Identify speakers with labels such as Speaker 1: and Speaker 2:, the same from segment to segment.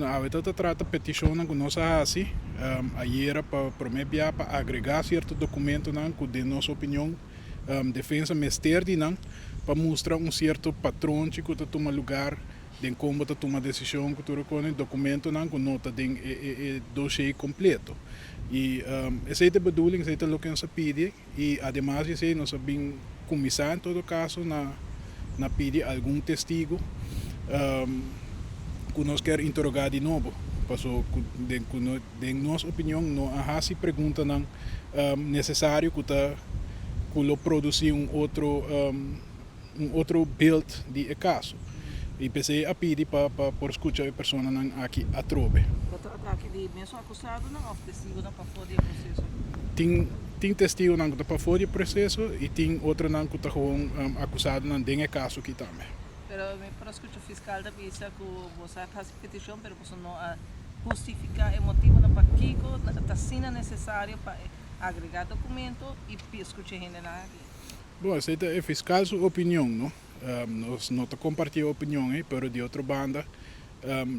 Speaker 1: Bueno, awe ta trata petishonnan ku nos a hasi ayera pa promé bia pa agregá sierto dokumentonan ku den nos opinion defensa mester di nan pa mustra un sierto patronchi ku ta tuma lugar den kon bo ta tuma desishon ku tur e kos, dokumentonan ku no ta den e dossier kompleto. I esei ta e bedoeling, esei ta loke nos a pidi. I ademas di esei nos a bin kuminsá en todo kaso na na pidi algun testigu ku nos kier interogá di nobo, paso ku den ku no den nos opinion no a hasi preguntanan nesesario ku ta ku lo produsí un otro un otro beeld di e kaso i p'esei a pidi pa pa por skucha e personanan aki atrobe.
Speaker 2: Ta trata aki di mesun akusadonan òf testigunan pafó di e proseso?
Speaker 1: Tin tin testigunan ku ta pafó di e proseso i tin otronan ku ta gewoon akusadonan den e kaso aki tambe.
Speaker 2: Pero mi por a skucha fiskal ta bisa ku boso a hasi petishon pero boso no a hustifiká e motibonan pakiko ta asina nesesario pa agregá dokumento i skucha e hendenan aki.
Speaker 1: Bon, esei ta e fiskal su opinion, no? Nos no ta kompartí e opinion ei, pero di otro banda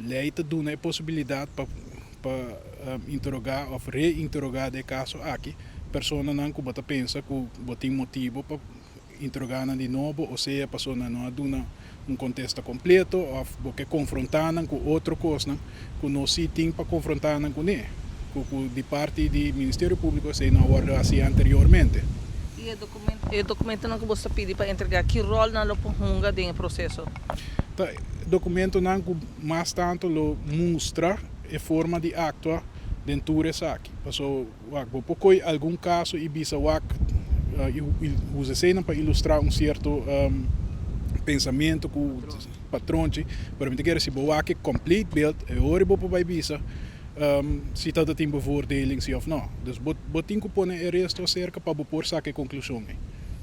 Speaker 1: lei ta duna e posibilidat pa pa interogá òf reinterogá den e kaso aki personanan ku bo ta pensa ku bo tin motibu pa interogá nan di nobo, osea pasobra nan no a duna un kontesta kompleto òf bo ke konfrontá nan ku otro kosnan ku no si tin pa konfrontá nan kuné, ku ku di parti di Ministerio Públiko esei no a wòrdu hasi anteriormente.
Speaker 2: I e dokumentonan e dokumentonan ku bo ta pidi pa entregá, ki ròl nan lo por hunga den e proseso?
Speaker 1: Ta dokumentonan ku mas tantu lo mustra e forma di aktua den tur esaki. Paso wak bo por koy algun kaso i bisa wak i usa eseinan pa ilustrá un sierto pensamentu ku patronchi, pero mi ta kere si bo wak e complete beeld e ora bo por bai bisa si ta tin bevoordeling si of no. Dus bo bo tin ku pone e resto aserka pa bo por saka e konklushon ei.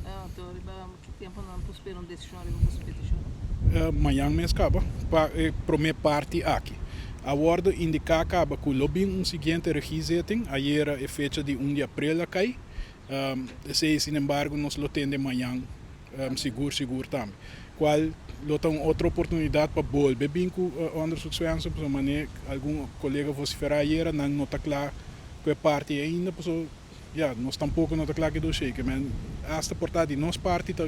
Speaker 2: Anto riba ki tempu nan por spera un desishon riba boso petishon?
Speaker 1: Mañan mes kaba pa e promé parti aki. A wòrdu indiká kaba ku lo bin un siguiente regiezitting, ayera e fecha di un di aprel a kai. Esei sinembargo nos lo tende mañan sigur sigur tambe. Kual lo ta un otro oportunidat pa bolbe bin ku onderzoekswensen pasobra manera algun kolega vosiferá ayera nan no ta kla ku e parti ainda pasobra ya nos tampoko no ta kla ku e dossier ke men asta por ta di nos parti ta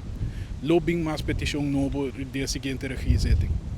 Speaker 1: lo bin mas petishon nobo di e siguiente regiezitting.